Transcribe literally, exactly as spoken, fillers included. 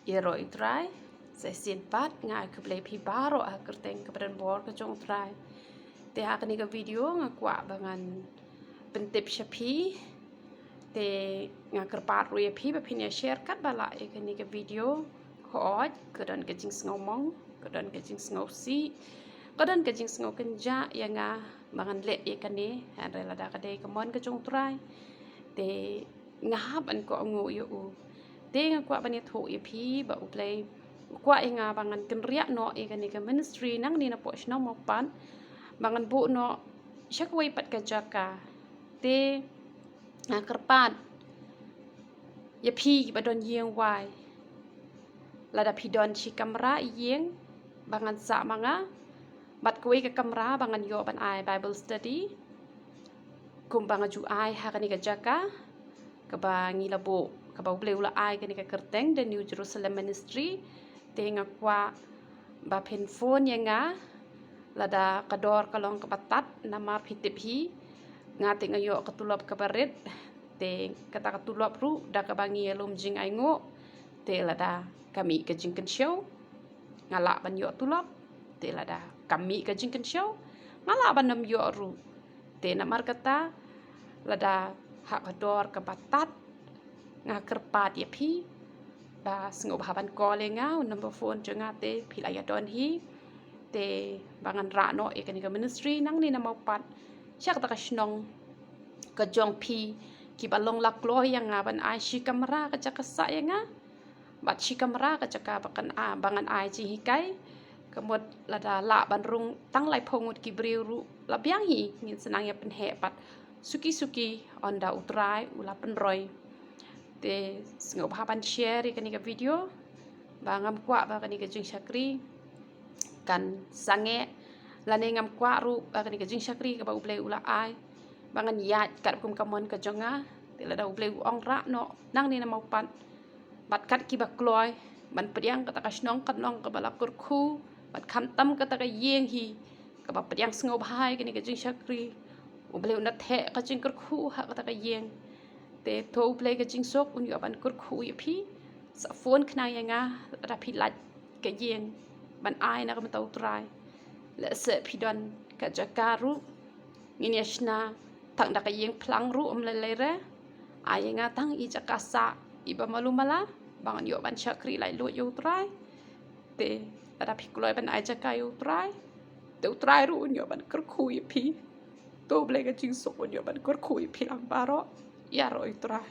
Ïaroh ïa u Trai. Sa shisien pat nga ai khublei phi baroh ha ka kyrteng kaba donbor ka jong u Trai. Te ha kane ka video nga kwah ba ngan pyntip sha phi. Te nga kyrpad ruh ïa phi ba phin ïa share katba lah ïa kane ka video. Hooid, ka don ka jingsngewmong, ka don ka jingsngewsih, ka don ka jingsngewkynjah ïa nga ba ngan leh ïa kane, hynrei lada ka dei ka mon ka jong u Trai, te nga hap ban kohnguh ïa u. Te nga kwah ban ïathuh ïa phi ba U Blei u kwah ïa nga ba ngan kynriah noh ïa kane ka ministry nangne napoh shnong Mawpat, ba ngan buh noh sha kawei pat ka jaka. Te nga kyrpad ïa phi ba don ïing wai, lada phi don shi kamra ïing ba ngan sah ma nga, bad kawei ka kamra ba ngan ïoh ban ai Bible study, kumba nga ju ai ha kane ka jaka kaba ngi la buh, kaba U Blei u la ai kane ka kyrteng The New Jerusalem Ministry. Te nga kwah ba phin phone ïa nga lada ka dor ka long kaba tad, namar phi tip hi, nga te nga ïoh ka tulop kaba rit. Te kata ka tulop ruh da kaba ngi ïalum jingainguh. Te lada ka mih ka jingkynshew, nga lah ban ïoh tulop. Te lada kam mih ka jingkynshew, nga lah ban ym ïoh ruh. Te namar kata, lada ha ka dor kaba tad, nga kyrpad ïa phi ba sngewbha ban call ïa nga, u number phone jong nga te phi la ïa don hi. Te ba ngan rah noh ïa kane ka ministry nangne na Mawpat sha kata ka shnong ka jong phi, kiba long la kloi ïa nga ban ai shi kamra ka jaka sah ïa nga, bad shi kamra ka jaka ba kan a, ba ngan ai jinghikai. Ka mut lada lah ban rung tang laiphew ngut ki briew ruh la biang hi, ngin sa nang ïa pynheh pat suki suki, ynda U Trai u la pynroi. Te sngewbha ban share ïa kane ka video ba ngam kwah ba kane ka jingshakri kan sangeh, lane ngam kwah ruh ba kane ka jingshakri kaba U Blei u la ai ba ngan ïaid katkum ka mon ka jong nga. Te lada U Blei u ong rah noh nangne na Mawpat, bad kat kiba kloi, ban pdiang kata ka shnong kan long kaba la kyrkhu, bad khamtam kata ka ïing hi kaba pdiang sngewbha ïa kane ka jingshakri, U Blei un da theh ka jingkyrkhu ha kata ka ïing. Te to U Blei ka jingsuk un ïoh ban kyrkhu ïa phi. Sa phone khnang ïa nga lada phi lait ka ïing ban ai na ka bynta U Trai. Lehse phi don ka jaka ruh, ngin ïa shna tang da ka ïing phlang ruh ym lei lei re. Ai ïa nga tang i jaka sah iba malu mala ba ngan ïoh ban shakri laitluid ïa U Trai. Te lada phi kloi ban ai jaka ïa U Trai, te U Trai ruh un ïoh ban kyrkhu ïa phi. To U Blei ka jingsuk un ïoh ban kyrkhu ïa phi lang baroh. Ïaroh ïa U Trai.